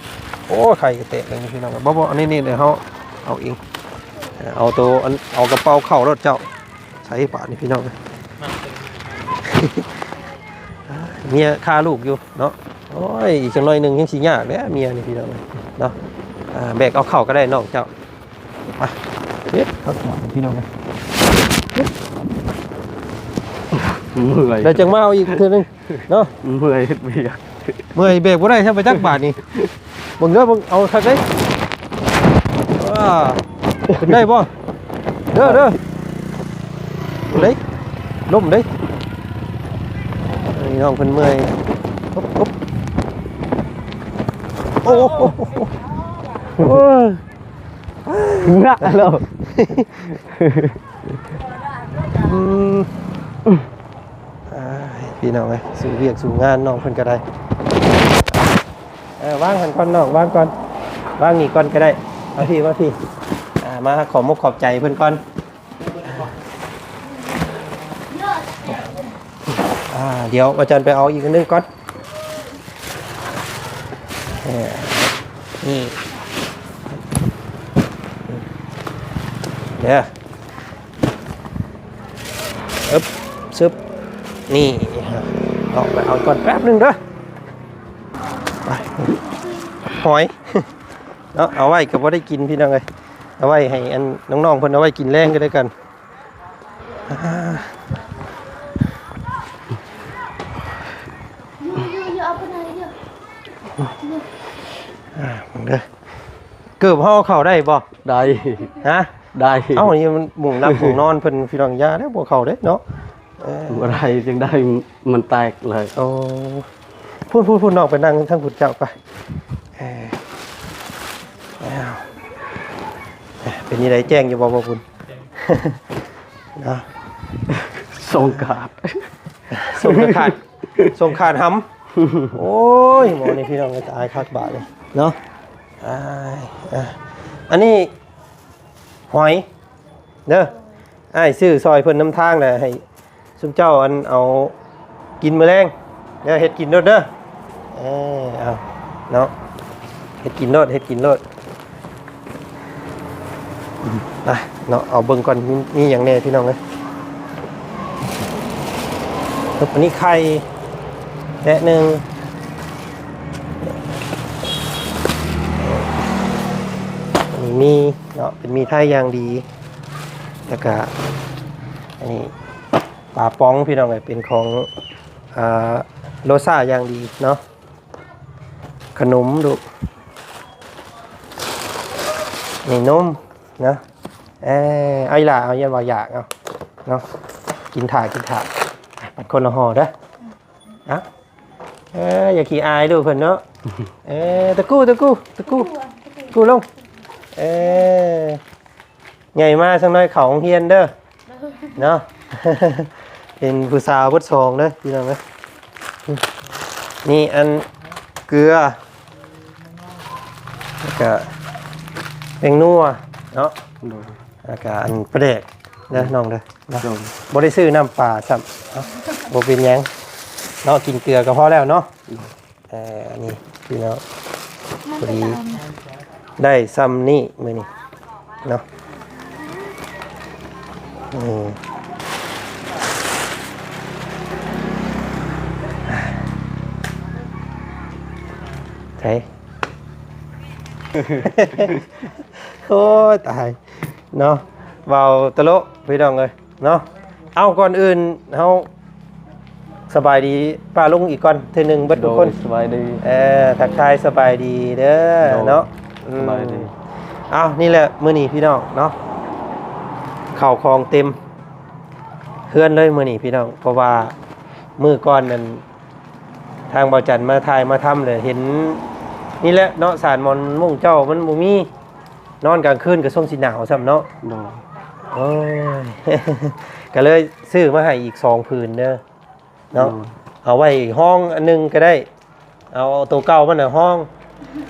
ໂອ້ ໄຂ່ກໍແຕກແລ້ວພີ່ນ້ອງ. ບໍ່ ບໍ່ ອັນນີ້ ນີ້ເຮົາເອົາເອງ ເອົາໂຕ ອັນ ເອົາກະເປົາເຂົ້າໂລດເຈົ້າ. ໃສ່ບາດນີ້ພີ່ນ້ອງ ເມຍຄາລູກຢູ່ເນາະ. ໂອ້ຍ ອີກຈັກໜ້ອຍໜຶ່ງຍັງຊິຍາກແຫຼະເມຍນີ້ພີ່ນ້ອງເນາະ. ອ່າ ແບກເອົາເຂົ້າກໍໄດ້ນ້ອງເຈົ້າ. ໄປ ເຮັດ ພັກຜ່ອນພີ່ນ້ອງ ເມື່ອຍ ແລ້ວຈັ່ງມາເອົາອີກເທື່ອໜຶ່ງ. ເນາະ ເມື່ອຍເຮັດວຽກ ເມື່ອຍແບກບໍ່ໄດ້ ຊະໄປຈັກບາດນີ້. ເບິ່ງເດີ ເບິ່ງ ເອົາຄັກເດ້. ວ້າ ຂຶ້ນໄດ້ບໍ່? ເດີ ເດີ ເດ້ ລົ້ມເດ້. ນີ້ນ້ອງເພິ່ນເມື່ອຍ. ໂອບ ໂອບ ໂອ້ ໂອ້ ໂອ້ ໂອ້ ໂອ້ຍ ໜັກແລ້ວ. ອືມ ອ່າ ພີ່ນ້ອງເອີຍ ສູ້ວຽກສູ້ງານນ້ອງເພິ່ນກໍໄດ້. ເອີ ວາງຫັ້ນກ່ອນນ້ອງ ວາງກ່ອນ ວາງນີ້ກ່ອນກໍໄດ້. ມາພີ້ ມາພີ້ ອ່າ ມາຂອບມົກຂອບໃຈເພິ່ນກ່ອນ. ອ່າ ດຽວອາຈານໄປເອົາອີກອັນໜຶ່ງກ່ອນ. ເອີ ນີ້ ເດີ ອຶບ ຊຶບ ນີ້ ເອົາໄປເອົາກ່ອນແປັບໜຶ່ງເດີ. ໄປ ຫອຍເນາະ ເອົາໄວ້ກໍບໍ່ໄດ້ກິນພີ່ນ້ອງເອີຍ. ເອົາໄວ້ໃຫ້ອັນນ້ອງໆເພິ່ນເອົາໄວ້ກິນແລງກໍແລ້ວກັນ. ອ່າ ອ່າ ເບິ່ງເດີ ເກີບເຮົາເອົາເຂົ້າໄດ້ບໍ່? ໄດ້ ຮະ? ໄດ້. ເອົ້າ ນີ້ມັນໝ່ອງຫຼັບໝ່ອງນອນເພິ່ນ ພີ່ນ້ອງ ຢ່າເດ້ ບໍ່ເຂົ້າເດ້ເນາະ. ເອີ ບໍ່ໄດ້ຈັ່ງໃດ ມັນແຕກເລີຍ. ໂອ້ ພຸ້ນໆໆ ນ້ອງໄປນັ່ງທາງພຸ້ນເຈົ້າໄປ. ເອີ ເປັນຈັ່ງໃດ ແຈ້ງຢູ່ບໍ່ ບໍ່ບຸນ? ເນາະ ສົ່ງຂາດ ສົ່ງຂາດ ສົ່ງຂາດຫຳ. ໂອ້ຍ ໝໍນີ້ ພີ່ນ້ອງ ຕາຍຄັກບາດນີ້ເນາະ. ອ້າຍ ອ່າ ອັນນີ້ຫອຍເດີ ອ້າຍຊື້ຊ່ອຍເພິ່ນນຳທາງແຫຼະ ໃຫ້ຊຸມເຈົ້າອັນເອົາກິນມື້ແລງເດີ ເຮັດກິນໂລດເດີ. ເອີ ເອົາເນາະ ເຮັດກິນໂລດ ເຮັດກິນໂລດ. ອືມ ໄປເນາະ ເອົາເບິ່ງກ່ອນ ມີ ມີຫຍັງແດ່ ພີ່ນ້ອງເອີຍ. ອັນນີ້ໄຂ່ແຕະໜຶ່ງ ອັນນີ້ໝີ່ເນາະ ເປັນໝີ່ໄທຢ່າງດີ ແລ້ວກະອັນນີ້ປາປ໋ອງ ພີ່ນ້ອງເອີຍ ເປັນຂອງ ອ່າ ໂລຊາຢ່າງດີເນາະ. ຂະໜົມລູກ ນີ້ນົມເນາະ. ເອີ ເອົາອີ່ຫຼ້າ ເອົາ ຢ້ານວ່າຢາກ ເອົາເນາະ ກິນຖ້າ ກິນຖ້າ. ໄປ ບັດຄົນລະຫໍ່ເດີ. ເອົາ ເອີ ຢ່າຂີ້ອາຍລູກເພິ່ນເນາະ. ເອີ ຕະກູ້ ຕະກູ້ ຕະກູ້ ຕະກູ້ລົງ. ເອີ ໃຫຍ່ມາສັກໜ້ອຍເຂົ້າໂຮງຮຽນເດີເນາະ. ເປັນຜູ້ສາວເບິດສອງເດີພີ່ນ້ອງເດີ. ນີ້ອັນເກືອ ແລ້ວກະແປ້ງນົວເນາະ ໂດຍ ແລ້ວກະອັນປາແດກເດີນ້ອງເດີເນາະ. ໂດຍ ບໍ່ໄດ້ຊື້ນ້ຳປາຊ້ຳເນາະ ບໍ່ເປັນຫຍັງເນາະ ກິນເກືອກໍພໍແລ້ວເນາະ. ເອີ ນີ້ພີ່ນ້ອງ ພໍດີໄດ້ຊ່ຳນີ້ມື້ນີ້ເນາະ. ອືມ ໃສ ໂອ້ຍ ຕາຍເນາະ ເວົ້າຕະຫຼົກພີ່ນ້ອງເອີຍ. ເນາະ ເອົາ ກ່ອນອື່ນເຮົາສະບາຍດີປ້າລຸງອີກກ່ອນເທື່ອໜຶ່ງເບິດທຸກຄົນ. ໂດຍ ສະບາຍດີ ເອີ ທັກທາຍສະບາຍດີເດີ ໂດຍ ເນາະ. ອືມ ສະບາຍດີ. ເອົາ ນີ້ແຫຼະ ມື້ນີ້ພີ່ນ້ອງເນາະ ເຂົ້າຂອງເຕັມເຮືອນເລີຍມື້ນີ້ພີ່ນ້ອງ ເພາະວ່າມື້ກ່ອນນັ້ນ ທາງບ່າວຈັນມາຖ່າຍມາທຳແຫຼະ ເຫັນນີ້ແຫຼະເນາະ ສານໝອນມຸ້ງເຈົ້າມັນບໍ່ມີ ນອນກາງຄືນກໍຊົງຊິໜາວຊ້ຳເນາະ. ໂດຍ ໂອ້ຍ ກໍເລີຍຊື້ມາໃຫ້ອີກສອງຜືນເດີເນາະ. ໂດຍ ເອົາໄວ້ຫ້ອງອັນໜຶ່ງກໍໄດ້ ເອົາ ເອົາໂຕເກົ່າມັນນະຫ້ອງ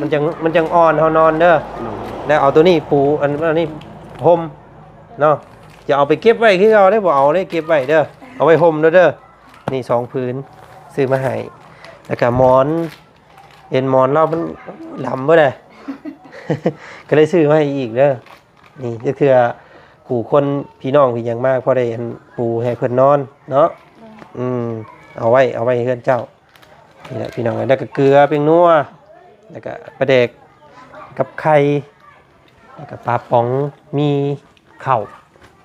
ມັນຈັ່ງ ມັນຈັ່ງອ່ອນເຮົານອນເດີ. ໂດຍ ແລ້ວເອົາໂຕນີ້ປູ ອັນ ອັນນີ້ຫົ່ມເນາະ. ຈະເອົາໄປເກັບໄວ້ຄືເກົ່າເດ້ ບໍ່ເອົາເດ້ ເກັບໄວ້ເດີ ເອົາໄວ້ຫົ່ມໂລດເດີ. ນີ້ສອງຜືນ ຊື້ມາໃຫ້ ແລ້ວກະໝອນ ເຫັນໝອນລາວມັນດຳເບິດແຫຼະ ກໍເລີຍຊື້ມາໃຫ້ອີກເດີ. ນີ້ຈັກເທື່ອ ຜູ້ຄົນ ພີ່ນ້ອງ ພີ່ຫຍັງມາ ພໍໄດ້ອັນ ປູໃຫ້ເພິ່ນນອນເນາະ. ອືມ ເອົາໄວ້ ເອົາໄວ້ໃນເຮືອນເຈົ້ານີ້ແຫຼະ ພີ່ນ້ອງເອີຍ. ແລ້ວກໍເກືອ ແປ້ງນົວ ແລ້ວກໍປາແດກກັບໄຂ່ ແລ້ວກໍປາປ໋ອງ ມີ ເຂົ້າ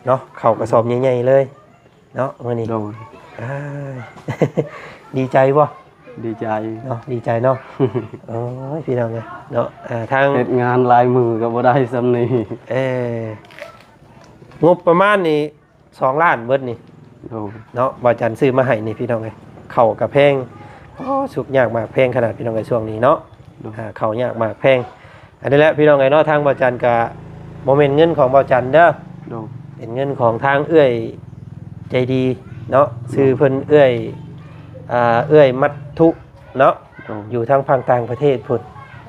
ເນາະ ເຂົ້າກະສອບໃຫຍ່ໆເລີຍເນາະມື້ນີ້. ໂດຍ ອ່າ ດີໃຈບໍ່? ດີໃຈເນາະ ດີໃຈເນາະ. ໂອ້ຍ ພີ່ນ້ອງເອີຍເນາະ ອ່າ ທາງເຮັດງານຫຼາຍມື້ກໍບໍ່ໄດ້ຊ່ຳນີ້. ເອີ ງົບປະມານນີ້ ສອງລ້ານເບິດນີ້. ໂດຍ ເນາະ ບ່າວຈັນຊື້ມາໃຫ້ນີ້ພີ່ນ້ອງເອີຍ. ເຂົ້າກະແພງ ໂອ້ ສຸກຍາກໝາກແພງຂະໜາດພີ່ນ້ອງເອີຍ ຊ່ວງນີ້ເນາະ. ໂດຍ ອ່າ ເຂົ້າຍາກໝາກແພງ. ອັນນີ້ແຫຼະພີ່ນ້ອງເອີຍເນາະ ທາງບ່າວຈັນກະບໍ່ແມ່ນເງິນຂອງບ່າວຈັນເດີ. ໂດຍ ເປັນເງິນຂອງທາງເອື້ອຍໃຈດີເນາະ. ໂດຍ ຊື່ເພິ່ນເອື້ອຍ ອ່າ ເອື້ອຍມັດທຸ ເນາະ. ໂດຍ ຢູ່ທາງຝັ່ງຕ່າງປະເທດພຸ້ນ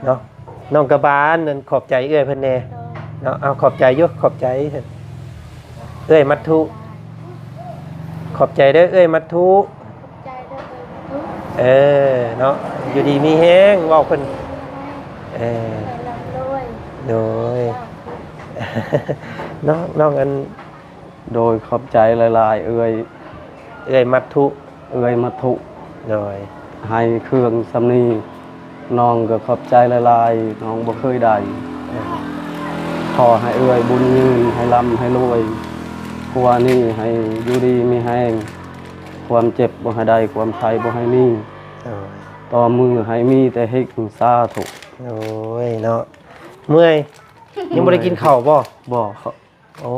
ເນາະ. ນ້ອງກະບານນັ້ນຂອບໃຈເອື້ອຍເພິ່ນແດ່. ໂດຍ ເນາະ ເອົາ ຂອບໃຈຢູ່ ຂອບໃຈເອື້ອຍມັດທຸ. ຂອບໃຈເດີເອື້ອຍມັດທຸ. ຂອບໃຈເດີເອື້ອຍມັດທຸ. ເອີ ເນາະ ຢູ່ດີມີແຮງ ເວົ້າເພິ່ນ. ເອີ ເອື້ອຍລ່ຳລວຍ. ໂດຍ ເຈົ້າ ເນາະ ນ້ອງອັນ ໂດຍ ຂອບໃຈຫຼາຍໆ ເອື້ອຍ ເອື້ອຍມັດທຸ ເອື້ອຍມັດທຸ. ໂດຍ ໃຫ້ເຄື່ອງຊ່ຳນີ້ ນ້ອງກໍຂອບໃຈຫຼາຍໆ ນ້ອງບໍ່ເຄີຍໄດ້. ເອີ ຂໍໃຫ້ເອື້ອຍບຸນຍືນ ໃຫ້ລ່ຳໃຫ້ລວຍ ຜົວນີ້ໃຫ້ຢູ່ດີມີແຮງ ຄວາມເຈັບບໍ່ໃຫ້ໄດ້ ຄວາມໄຂ້ບໍ່ໃຫ້ມີ ໂດຍ ຕໍ່ມືໃຫ້ມີແຕ່ເຮັງ ສາທຸ. ໂອ້ຍເນາະ ເມື່ອຍ ຍັງບໍ່ໄດ້ກິນເຂົ້າບໍ່? ບໍ່ ໂອ້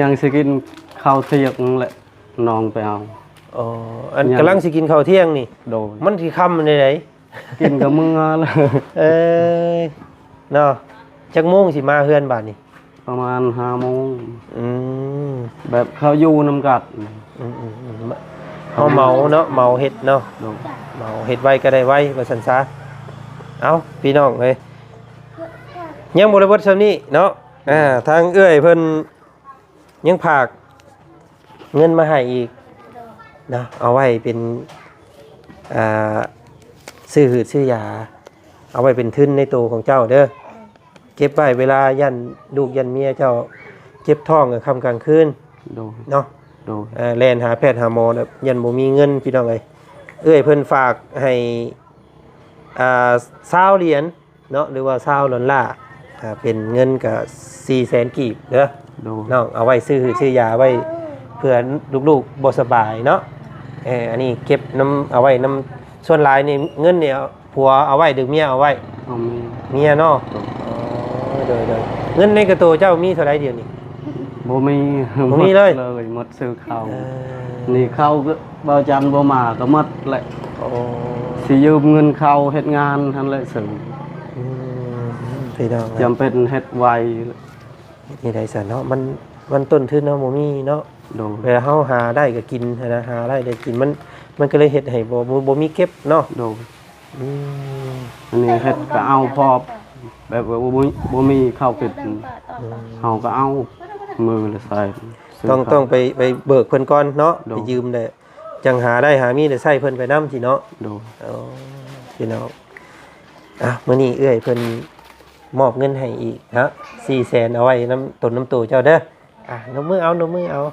ຍັງຊິກິນເຂົ້າທ່ຽງແຫຼະ ນ້ອງໄປເອົາ. ອໍ ອັນ ຍັງ ກຳລັງຊິກິນເຂົ້າທ່ຽງນີ້ ໂດຍ ມັນຊິຄ່ຳແນວໃດ? ກິນກໍເມືອແລ້ວ ເອີຍ ເນາະ ຈັກໂມງຊິມາເຮືອນບາດນີ້? ປະມານຫ້າໂມງ. ອືມ ແບບເຂົາຢູ່ນຳກັນ ອືມໆໆ ເຮົາເໝົາເນາະ ເໝົາເຮັດເນາະ ໂດຍ ເໝົາເຮັດໄວກໍໄດ້ໄວວ່າຊັ້ນຊະ. ເອົ້າ ພີ່ນ້ອງເອີຍ ຍັງບໍ່ໄດ້ເບິດສ່ຳນີ້ເນາະ ອ່າ ທາງເອື້ອຍເພິ່ນ ຍັງຝາກເງິນມາໃຫ້ອີກເນາະ ເອົາໄວ້ເປັນ ອ່າ ຊື້ຫືດຊື້ຢາ ເອົາໄວ້ເປັນທຶນໃນໂຕຂອງເຈົ້າເດີ ເກັບໄວ້ເວລາຢ້ານລູກຢ້ານເມຍເຈົ້າເຈັບທ້ອງກາງຄ່ຳກາງຄືນ ໂດຍ ເນາະ ໂດຍ ເອີ ແລ່ນຫາແພດຫາໝໍ ແລ້ວຢ້ານບໍ່ມີເງິນ ພີ່ນ້ອງເອີຍ. ເອື້ອຍເພິ່ນຝາກໃຫ້ ອ່າ ຊາວຫຼຽນ ເນາະ ຫຼືວ່າຊາວດອນລາ ອ່າ ເປັນເງິນກະສີ່ແສນກີບເດີ ໂດຍ ນ້ອງເອົາໄວ້ຊື້ຫືດຊື້ຢາໄວ້ ເພື່ອລູກໆບໍ່ສະບາຍເນາະ. ເອີ ອັນນີ້ເກັບນຳ ເອົາໄວ້ນຳ ສ່ວນຫຼາຍນີ້ເງິນນີ້ຜົວເອົາໄວ້ ຫຼືເມຍເອົາໄວ້? ເອົາເມຍ ເມຍເນາະ ໂດຍ ໂດຍ ໂດຍ. ເງິນໃນກະໂຕເຈົ້າມີເທົ່າໃດດຽວນີ້? ບໍ່ມີ ບໍ່ມີເລີຍ ໝົດເລີຍ ໝົດຊື້ເຂົ້າ ເອີ ນີ້ເຂົ້າກໍ ບ່າວຈັນບໍ່ມາກໍໝົດແຫຼະ ໂອ້ ຊິຢືມເງິນເຂົາເຮັດງານຫັ້ນແຫຼະຊື້ ອືມ ພີ່ນ້ອງ ຈຳເປັນເຮັດໄວ ເຮັດແນວໃດຊັ້ນເນາະ ມັນ ມັນຕົ້ນທຶນເຮົາບໍ່ມີເນາະ ໂດຍ ເວລາເຮົາຫາໄດ້ກໍກິນຫັ້ນນະ ຫາໄດ້ໄດ້ກິນ ມັນ ມັນກໍເລີຍເຮັດໃຫ້ບໍ່ ບໍ່ ບໍ່ມີເກັບເນາະ ໂດຍ. ອືມ ອັນນີ້ເຮັດກໍເອົາພໍ ແບບວ່າບໍ່ມີ ບໍ່ມີເຂົ້າກິນ ອືມ ເຮົາກໍເອົາ ມື້ລະໃສ່ ຕ້ອງ ຕ້ອງໄປ ໄປເບີກເພິ່ນກ່ອນເນາະ ໂດຍ ໄປຢືມແຫຼະ ຈັ່ງຫາໄດ້ຫາມີໄດ້ໃຊ້ເພິ່ນໄປນຳຊີ້ເນາະ ໂດຍ. ໂອ້ ພີ່ນ້ອງ ອ່ະ ມື້ນີ້ເອື້ອຍເພິ່ນມອບເງິນໃຫ້ອີກເນາະ ສີ່ແສນ ເອົາໄວ້ນຳຕົນນຳໂຕເຈົ້າເດີ. ອ່າ ນົບມືເອົາ ນົບມືເອົາ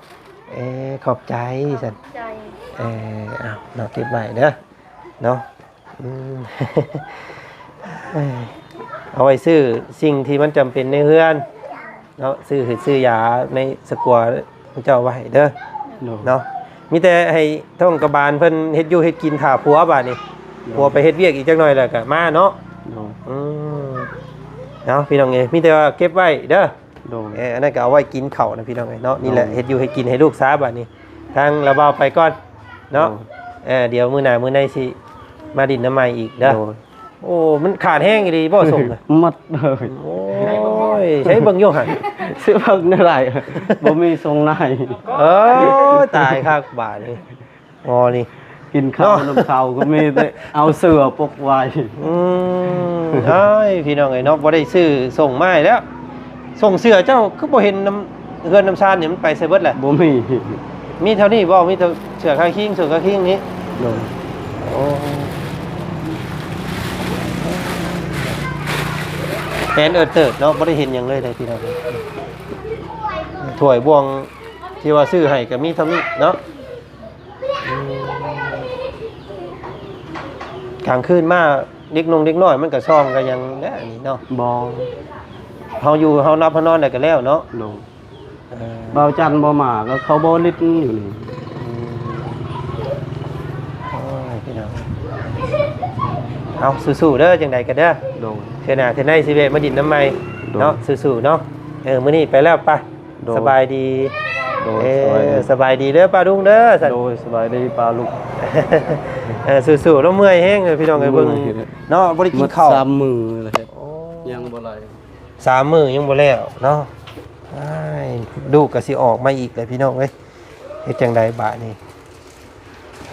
ເອີ ຂອບໃຈຊັ້ນ ຂອບໃຈ ເອີ ເອົາເນາະ ເກັບໄວ້ເດີເນາະ ອືມ ເອົາໄວ້ຊື້ສິ່ງທີ່ມັນຈຳເປັນໃນເຮືອນເນາະ ຊື້ຫືດຊື້ຢາໃນສະກົວເຈົ້າໄວ້ເດີ ໂດຍ ເນາະ ມີແຕ່ໃຫ້ທ້ອງກະບານເພິ່ນເຮັດຢູ່ເຮັດກິນຖ້າຜົວບາດນີ້ ໂດຍ ຜົວໄປເຮັດວຽກອີກຈັກໜ່ອຍແລ້ວກະມາເນາະ ໂດຍ ອືມ ເອົາ ພີ່ນ້ອງເອີຍ ມີແຕ່ວ່າເກັບໄວ້ເດີ ໂດຍ ເອີ ອັນນັ້ນກໍເອົາໄວ້ກິນເຂົ້ານະ ພີ່ນ້ອງເອີຍເນາະ ນີ້ແຫຼະ ໂດຍ ເຮັດຢູ່ເຮັດກິນໃຫ້ລູກຊາບາດນີ້ ທາງລາວບ່າວໄປກ່ອນເນາະ ໂດຍ ເອີ ດຽວມື້ໜ້າມື້ໃນຊິມາດິນນຳໃໝ່ອີກເດີ ໂດຍ ໂອ້ ມັນຂາດແຮງອີ່ຫຼີບໍ່ ສົ່ງນະ ໝົດເລີຍ ໂອ້ຍ ໃຊ້ເບິ່ງຢູ່ຫັ້ນ ຊິເບິ່ງແນວໃດ ບໍ່ມີສົ່ງໃນ ເອີ ຕາຍຄັກບາດນີ້ ອໍ ນີ້ ກິນເຂົ້າ ເນາະ ນຳເຂົາກໍມີແຕ່ເອົາເສື້ອປົກໄວ້ ອືມ ອ້າຍ ພີ່ນ້ອງເອີຍເນາະ ບໍ່ໄດ້ຊື້ສົ່ງມາໃຫ້ແລ້ວ ສົ່ງເສື້ອເຈົ້າຄືບໍ່ເຫັນນຳເຮືອນນຳຊານນີ້ ມັນໄປໃສເບິດແຫຼະ? ບໍ່ມີ ມີເທົ່ານີ້ບໍ່? ມີແຕ່ເສື້ອຄາຄິງ ເສື້ອຄາຄິງນີ້ ໂດຍ ໂອ້ ແປນເອີດເຕີດເນາະ ບໍ່ໄດ້ເຫັນຫຍັງເລີຍເດ້ ພີ່ນ້ອງ ຖ້ວຍບ່ວງທີ່ວ່າຊື້ໃຫ້ກໍມີເທົ່ານີ້ເນາະ. ອືມ ກາງຄືນມາເດັກນ້ອງເດັກນ້ອຍມັນກໍສ່ອງກັນຫຍັງແຫຼະ ອັນນີ້ເນາະ ບໍ່ ເຮົາຢູ່ເຮົາຫຼັບເຮົານອນໄດ້ກໍແລ້ວເນາະ ໂດຍ ເອີ ບ່າວຈັນບໍ່ມາກໍເຂົາບໍ່ຫຼິ້ນຢູ່ນີ້ ອືມ ໂອ້ຍ ພີ່ນ້ອງ ເອົາ ສູ້ໆເດີ ຈັ່ງໃດກໍເດີ ໂດຍ ເທື່ອໜ້າເທື່ອໃນຊິແວະມາດິນນຳໃໝ່ ໂດຍ ເນາະ ສູ້ໆເນາະ ເອີ ມື້ນີ້ໄປແລ້ວ ໄປ ໂດຍ ສະບາຍດີ ໂດຍ ເອີ ສະບາຍດີ ສະບາຍດີເດີປ້າລຸງເດີ ໂດຍ ສະບາຍດີປ້າລຸງ ເອີ ສູ້ໆເນາະ ເມື່ອຍແຮງເດີພີ່ນ້ອງເອີຍ ເບິ່ງ ເມື່ອຍ ເນາະ ບໍ່ໄດ້ກິນເຂົ້າ ໝົດສາມມື້ແລ້ວ ໂອ້ ຍັງບໍ່ໄດ້ ສາມມື້ຍັງບໍ່ແລ້ວເນາະ ອ້າຍ ລູກກໍຊິອອກມາອີກແລ້ວພີ່ນ້ອງເອີຍ ເຮັດຈັ່ງໃດບາດນີ້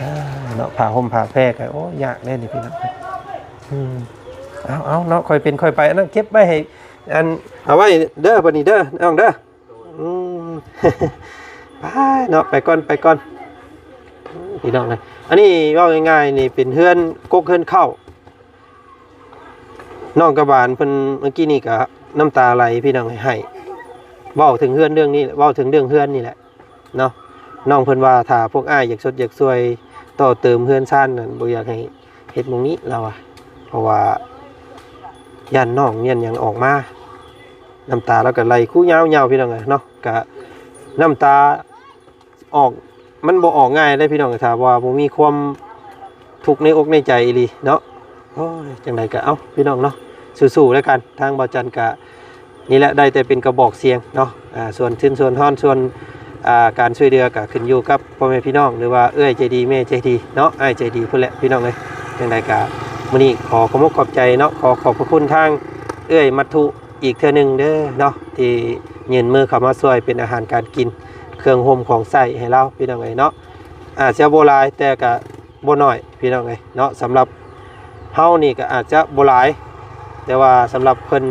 ອ້າ ເນາະ ຜ້າຫົ່ມຜ້າແພກໍ ໂອ້ ຍາກແດ່ນີ້ພີ່ນ້ອງ ອືມ ເອົາໆ ເນາະ ຄ່ອຍເປັນຄ່ອຍໄປ ອັນນັ້ນເກັບໄວ້ໃຫ້ ອັນ ເອົາໄວ້ເດີ ບັດນີ້ເດີ ນ້ອງເດີ ອືມ ໄປເນາະ ໄປກ່ອນ ໄປກ່ອນ ພີ່ນ້ອງເອີຍ ອັນນີ້ເວົ້າງ່າຍໆ ນີ້ເປັນເຮືອນ ກົກເຮືອນເຂົ້າ ນ້ອງກະບານເພິ່ນ ເມື່ອກີ້ນີ້ກະນ້ຳຕາໄຫຼພີ່ນ້ອງເອີຍ ໄຫ້ ເວົ້າເຖິງເຮືອນເລື່ອງນີ້ ເວົ້າເຖິງເລື່ອງເຮືອນນີ້ແຫຼະເນາະ ນ້ອງເພິ່ນວ່າຖ້າພວກອ້າຍຢາກຊົດຢາກຊ່ວຍຕໍ່ເຕີມເຮືອນຊານນັ້ນ ບໍ່ຢາກໃຫ້ເຮັດໝ່ອງນີ້ລາວວ່າ ເພາະວ່າຢ້ານນ້ອງຢ້ານຫຍັງອອກມາ ນ້ຳຕາລາວກໍໄຫຼຄູຍາວໆ ພີ່ນ້ອງເອີຍເນາະ ກະນ້ຳຕາອອກ ມັນບໍ່ອອກງ່າຍເດ້ພີ່ນ້ອງ ຖ້າວ່າບໍ່ມີຄວາມທຸກໃນອົກໃນໃຈອີ່ຫຼີເນາະ. ໂອ້ຍ ຈັ່ງໃດກໍເອົາ ພີ່ນ້ອງເນາະ ສູ້ໆແລ້ວກັນ. ທາງບ່າວຈັນກະນີ້ແຫຼະ ໄດ້ແຕ່ເປັນກະບອກສຽງເນາະ ອ່າ ສ່ວນທຶນສ່ວນຮອນ ສ່ວນ ອ່າ ການຊ່ວຍເຫຼືອກະຂຶ້ນຢູ່ກັບພໍ່ແມ່ພີ່ນ້ອງ ຫຼືວ່າເອື້ອຍໃຈດີ ແມ່ໃຈດີເນາະ ອ້າຍໃຈດີພຸ້ນແຫຼະ ພີ່ນ້ອງເອີຍ. ຈັ່ງໃດກະມື້ນີ້ຂໍຂອບອົກຂອບໃຈເນາະ ຂໍຂອບພະຄຸນທາງເອື້ອຍມັດຖຸອີກເທື່ອໜຶ່ງເດີເນາະ ທີ່ຍື່ນມືເຂົ້າມາຊ່ວຍເປັນອາຫານການກິນ ເຄື່ອງຫົ່ມຂອງໃຊ້ໃຫ້ລາວ ພີ່ນ້ອງເອີຍເນາະ. ອາດຈະບໍ່ຫຼາຍ ແຕ່ກະ ບໍ່ໜ້ອຍ ພີ່ນ້ອງເອີຍເນາະ. ສຳລັບເຮົານີ້ກໍອາດຈະບໍ່ຫຼາຍ ແຕ່ວ່າສຳລັບເພິ່ນ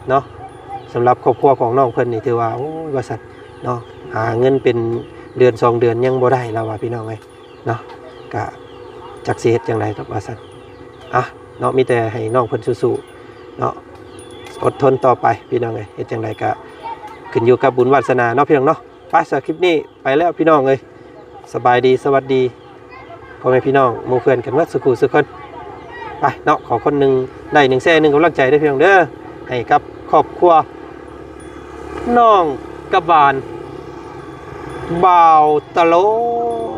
ເນາະ ສຳລັບຄອບຄົວຂອງນ້ອງເພິ່ນນີ້ ຖືວ່າ ໂອ້ຍ ວ່າຊັ້ນເນາະ ຫາເງິນເປັນເດືອນສອງເດືອນຍັງບໍ່ໄດ້ ລາວວ່າ ພີ່ນ້ອງເອີຍເນາະ. ກະຈັກຊິເຮັດຈັ່ງໃດດອກ ວ່າຊັ້ນ. ອ່ະເນາະ ມີແຕ່ໃຫ້ນ້ອງເພິ່ນສູ້ໆເນາະ ອົດທົນຕໍ່ໄປ ພີ່ນ້ອງເອີຍ. ເຮັດຈັ່ງໃດກະຂຶ້ນຢູ່ກັບບຸນວາດສະໜາເນາະ ພີ່ນ້ອງເນາະ. ໄປ ສຳລັບຄລິບນີ້ໄປແລ້ວ ພີ່ນ້ອງເອີຍ. ສະບາຍດີ ສະຫວັດດີ ພໍ່ແມ່ພີ່ນ້ອງໝູ່ເພື່ອນກັນໝົດສູ່ຜູ້ສູ່ຄົນ. ໄປເນາະ ຂໍຄົນໜຶ່ງໄລ້ ໜຶ່ງແຊ ໜຶ່ງກຳລັງໃຈເດີ ພີ່ນ້ອງເດີ ໃຫ້ກັບຄອບຄົວນ້ອງກະບານ ບ່າວຕະໂຫຼ.